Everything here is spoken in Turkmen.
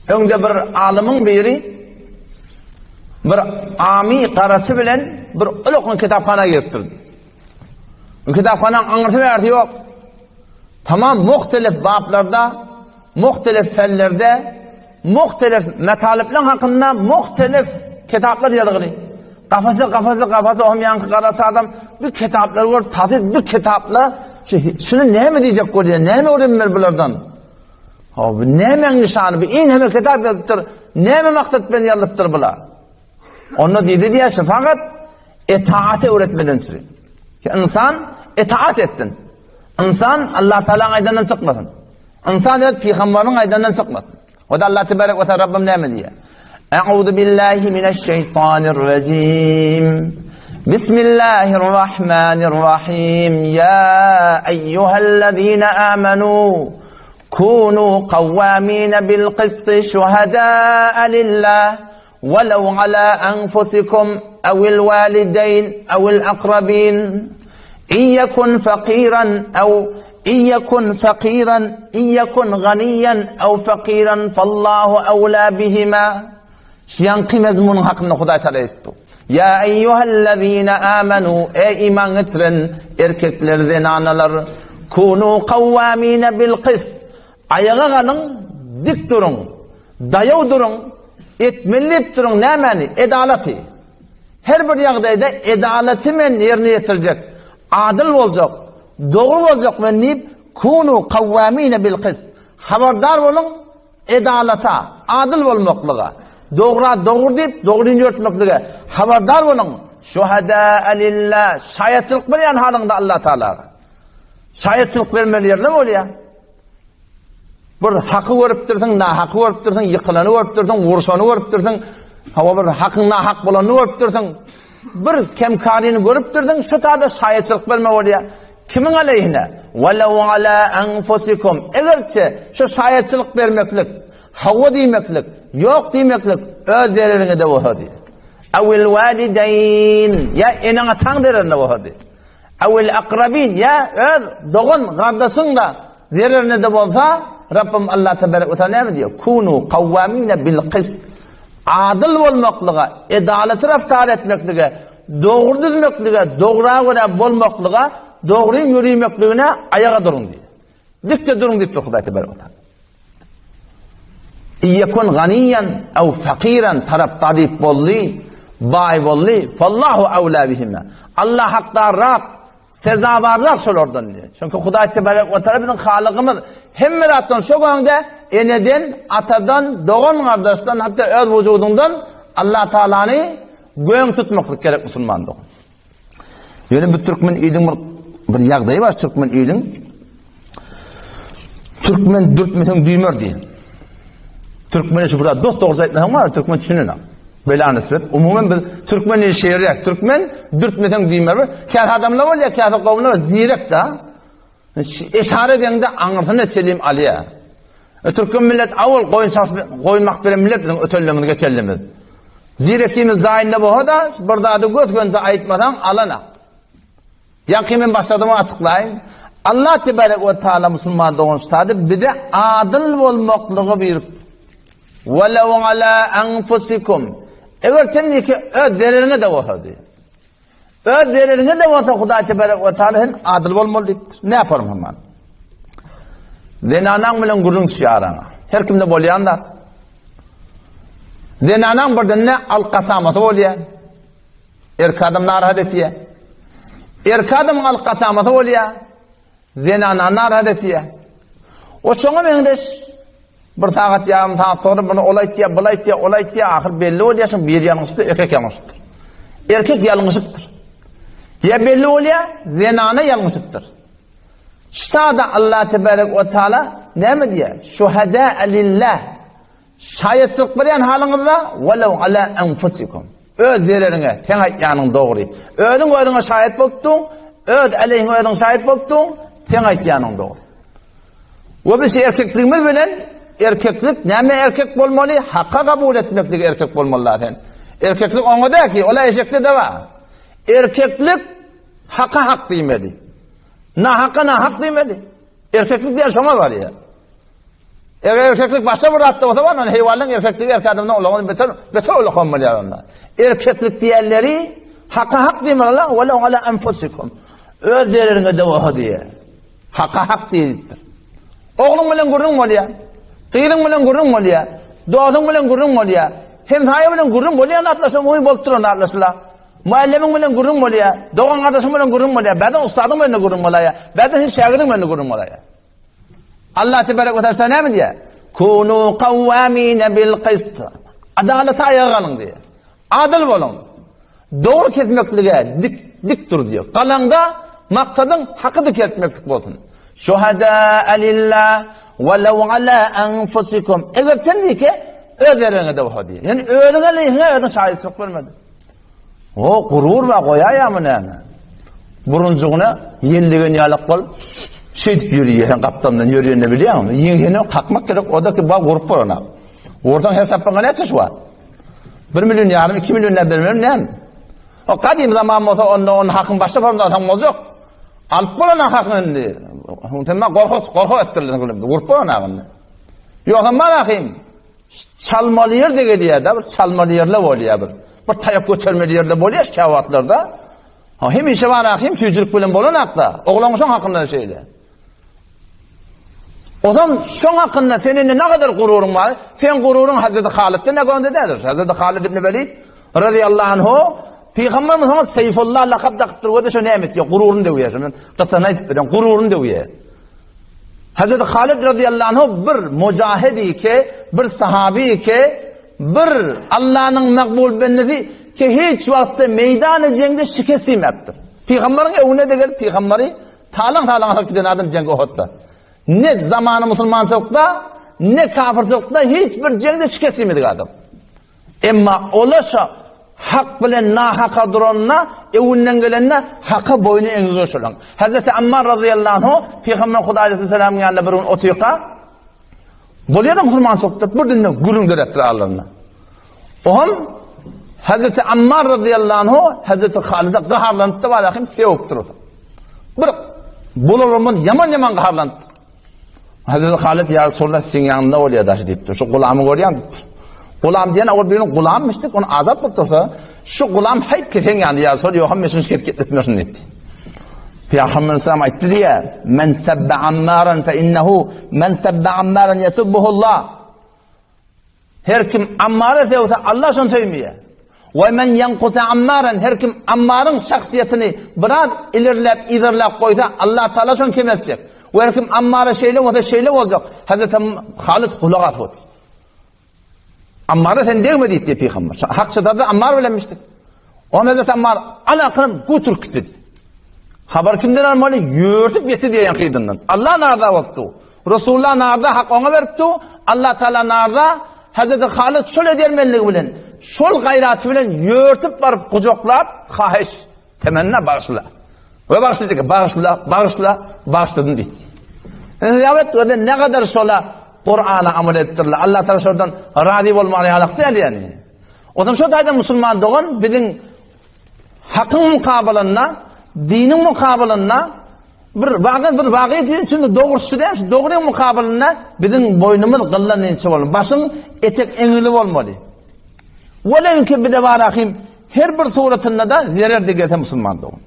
Öňde bir alymyň biri bir ami garaçy bilen bir ulakan kitaphana giripdir. Bu kitaphananyň aňyrsy bärsi ýok. Tamam muhtelif baplarda, muhtelif fellerde, muhtelif metalyplaryň hakynda muhtelif kitaplar ýazgyly. Gafasy, gafasy, gafasy, ohm ýaňky garaçy adam bu kitaplary görüp, tazyp bu kitapla şu şuny näme diýjek bolýar, näme öwrenmeli bulardan? Ha, bu nämäň nyşany? Bu eneme kitap ýazypdyr. Näme maksat bilen ýazypdyr bular? Onda diýdi diýä, şu fakat etaat öwretmeden çyry. Ki insan etaat etsin. Insan Allah Taalanyň aýdandan çykmasyn. Insan öz pygamberiniň aýdandan çykmasyn. O da Allah tebarek we taala Rabbim näme diýýär? A'udhu billahi mineşşeýtanirrajim. Bismillahirrahmanirrahim. Ya eyyuhellezine amenu kunu kawwamina bil qisti şuhada lillah welew ala enfusikum awil walideyn awil akrabin. In yekun fakiran ew in yekun fakiran in yekun ganiyan ew fakiran fallahu awla bihima. Şu ýaňky mezmunyň hakynda Hudaý Taala aýtdy. Ýa eýýuhellezine amanu eý iman getiren erkekler zenanalar kunu kawwamina bil qist aýaga galyň dik duruň daýaw duruň etmeli diýip duruň nämäni edalaty Her bir ýagdaýda edalaty men ýerine ýetirjek, adyl boljak, dogry boljak men diýip, kunu kawwamine bil qist. Habardar boluň, edalata, adyl bolmaklyga, dogra dogry diýip, dogryny ýörtmeklige habardar boluň. Şuhada lillah, şaýatçylyk berýän halyňda Allah Taalaga. Şaýatçylyk bermeli ýerler bolýar. Bir haky görüpdirsiň, nahaky görüpdirsiň, ýykylany görüpdirsiň, urşany görüpdirsiň, hawa bir hakyň nahak bolanyny görüpdirsiň. Bir kemkaryny görüpdirsiň, şu tada şaýatçylyk berme bolýar. Kimiň aleýhine? Walaw ala anfusikum. Egerçe şu şaýatçylyk bermeklik, hawa diýmeklik, ýok diýmeklik öz zereriňe-de bolsa diýär. Awil walideýn, ýa eneň-ataň zererine bolsa diýär. Awil akrabin ýa öz dogan gardaşyň-da zererine-de bolsa, Rabbym Allah tebarek we taala näme diýýär? Kunu kawwamina bil qist. Adyl bolmaklyga, edalaty raftar etmeklige, dogry düzmeklige, dogra görä bolmaklyga, dogry ýöremekligine aýaga duruň diýýär. Dikje duruň diýipdir Hudaý tebarek we taala. Iýekun ganiýan ew fakiran tarap garyp boldy, baý boldy, fallahu awla bihima. Allah hakdarrak, sezawarrak şolardan diýýär. Çünki Hudaý tebarek we taala biziň Halygymyz. Hemme zatdan şo göňde eneden, atadan, dogan gardaşdan, hatda öz wujudyňdan Allah Taalany göň tutmaklyk gerek musulman dogan. Ýöne bu türkmen iliň bir bir ýagdaýy bar türkmen iliň. Türkmen dürtmeseň düýmer diýen. Türkmene şu bir dost dogry aýtmasaň bar, türkmen düşünene. Bela nisbet. Umuman biz türkmen ili şeýrek. Türkmen dürtmeseň düýmer. Käse adamlar bolýar, käse gowumlar zirek da. Eşara edeňde aňyrsyna çelim alýar. E, türkmen millet awal goýun çarpyp, goýun bakyp beren millet biziň ötenlerimiz, geçenlerimiz. Zirekimiz jaýynda bolsa-da, bir zady göz-gönje aýtmasaň alanak. Ýaňky men başladym açyklaýyn. Allah tebarek we taala musulman dogan şady bize adyl bolmaklygy buýrupdyr. Walaw ala anfusikum. Eger sen ki öz zereriňe de bolsa diýip. Öz zereriňe-de bolsa Hudaý tebarek we taala sen adyl bolmaly diýipdir. Ne yaparym haman? Zenanaň bilen gürrüň düşýär araňa. Her kimde bolýan zat. Zenanaň birden ne alyp gaçamasy bolýar. Erkek adam narahat etýär. Erkek adamyň alyp gaçamasy bolýar. Zenana narahat etýär. O şoňa meňzeş bir sagat ýarym sagat sonra bunu ol aýtýar, bul aýtýar, ol aýtýar, ahyr belli bolýar, şoň biri ýalňyşypdyr, erkek ýalňyşypdyr. Erkek ýalňyşypdyr. Ýa belli bolýar, zenana ýalňyşypdyr. Ştada Allah tebarek we taala näme diýýär? Şuhada lillah. Şaýatçylyk berýän halyňyzda walaw ala enfusikum. Öz zereriňe, seň aýtýanyň dogry. Özüň özüňe şaýat bolupdyň, öz aleýhiňe özüň şaýat bolupdyň, seň aýtýanyň dogry. We biz erkekligimiz bilen erkeklik näme erkek bolmaly? Haka kabul etmeklik erkek bolmaly da sen. Erkeklik oňa däl ki, ola eşekde de bar. Erkeklik haka hak diýmeli. Nahaka nahak diýmeli. Erkeklik diýen şoňa barýar. Eger erkeklik başga bir zatda bolsa bar, onda heýwanlaryň erkekligi erkek adamdan ulagyn beter, beter ulakan bolýar onda. Erkeklik diýenleri haka hak diýmeli, walaw ala anfusikum. Öz zereriňe-de bolsa diýýär. Haka hak diýipdir. Ogluň bilen gürrüň bolýar. Gyzyň bilen gürrüň bolýar. Dostuň bilen gürrüň bolýar. Hemsaýa bilen gürrüň bolýan zatlar şo muhim bolup duran zatlar şular. Muallimiň bilen gürrüň bolýar, dogan gardaşyň bilen gürrüň bolýar, bäzden ussadyň bilen gürrüň bolaýar, bäzden hiç şägirdiň bilen gürrüň bolaýar. Allah tebarek we taala näme diýýär? Kunu qawwamina bil qist. Adalata aýaga galyň diýýär. Adyl boluň. Dogry kesmeklige dik dik dur diýýär. Galaňda maksadyň haky dikeltmeklik bolsun. Şuhada lillah walau ala anfusikum. Eger çenlike öz ýeriňe de bolsa diýýär. Ýani özüňe leýhiňe özüň şaýatçylyk bermedi. O gurur bar goýaýamy näme? Burunjygyna ýellegen ýalak bolup şeýdip ýörüýär, sen gapdalyndan ýörýänini bilýäňmi? Ýeňsene kakmak gerek, o da ki ba gurup bolana. Ursaň her sapyňa näçe şu wagt? 1 million ýarym, 2 million näme bermem näme? O gadim zaman bolsa onda onun hakyň başga formda alsaň boljak. Alyp bolana hakyň indi. Sen ma gorkut, gorkut etdirlen gurup bolana indi. Ýogsa marahym Çalmaly ýer-de gelýär-de, bir çalmaly ýerler bolýar bir. Bir taýak götermeli ýerler bolýar şu käwagtlarda. Ha, hemişe bar ahim tüýjülik bilen bolanakda. Oglan şoň hakynda şeýle. Ozan şoň hakynda sen indi ne kadar gururyň bar? Sen gururyň Hazreti Halidden ne gonda däldir. Hazreti Halid ibn Velid radıyallahu anhu Peygamberimiz ona Seyfullah lakap dakypdyr. O da şo näme etýär? Gururyny döwýär. Men gyssany aýdyp berýän, gururyny döwýär. Hazreti Halid radıyallahu anhu bir mujahid ki, bir sahabi ki, bir Allah'ın makbul bendesi ki hiç wagtda meýdany jeňde şikes iýmepdir. Peygamberin öňüne de gelip peygamberi talaň-talaň alyp giden adam jeňge Uhudda. Ne zamany musulmançylykda, ne kafirçilikde hiç bir jeňde şikes iýmedik adam. Emma ola şa hak bilen nahaka duranda, öwünden gelende haka boýny eňige şolaň. Hazreti Ammar razyýallahu anhu Pygamber Hudaý aleyhisselamyň ýanynda bir gün otyrka bolýar da musulmançylykda bir dünde gürrüň döräpdir aralarynda. Oham Hazreti Ammar razyýallahu anhu Hazreti Halide gaharlanypdy barahym sewipdir. Bir bolarman ýaman-ýaman gaharlanypdyr. Hazreti Halid ýa Resulallah seň ýanyňda bolýar daşy diýipdir. Şu gulamy görýäň diýipdir. Gulam diýen ol biriniň gulammyşdyk, ony azat bolup dursa, şu gulam haýp ki seň ýanyňda ýa Resulallah, ýogsam men şuny şikes etmesin diýipdi. Pygamber sallam aýtdy diýýär, Men sebbe Ammaran fe innehu men sebbe Ammaran yesubbuhullah. Her kim Ammara sögse, Allah şony söýmeýär. We men ýankusa Ammaran, her kim Ammaryň şahsyýetini biraz ilerläp, yzarlap goýsa, Allah Taala şony kemeltjek. We her kim Ammara şeýle bolsa, şeýle boljak. Hazreti Halid gulak asyp otyr. Ammara sen degme diýdi pygamber. Hak çydarda Ammar bilenmişdi. Onda Hazreti Ammar alakyny götürip gitdi. Habar kimden almaly? Ýörtüp ýetdi diýen kydyndan. Allah narda bolupdy. Resulullah narda hak oňa beripdi. Allah Taala narda Hazreti Halid şol edermenligi bilen, şol gaýraty bilen ýörtüp baryp gujaklap, haýyş, temenna bagyşla. We bagyşlajak, bagyşla, bagyşla, bagyşladym diýdi. Ýa evet, ne kadar şola Kur'ana amal etdirler. Allah Taala şordan razy bolmaly ýalak däl ýani. Ondan şo taýdan musulman dogan biziň hakyň mukabalynda, diniň mukabalynda bir wagy bir wagy diýen üçin dogrusy däl, şu dogryň mukabalynda biziň boýnumyz gyldan inçe bolmaly. Başyň etek eňili bolmaly. Welew ki bize bar ahim her bir suratynda da zerer degese musulman dogan.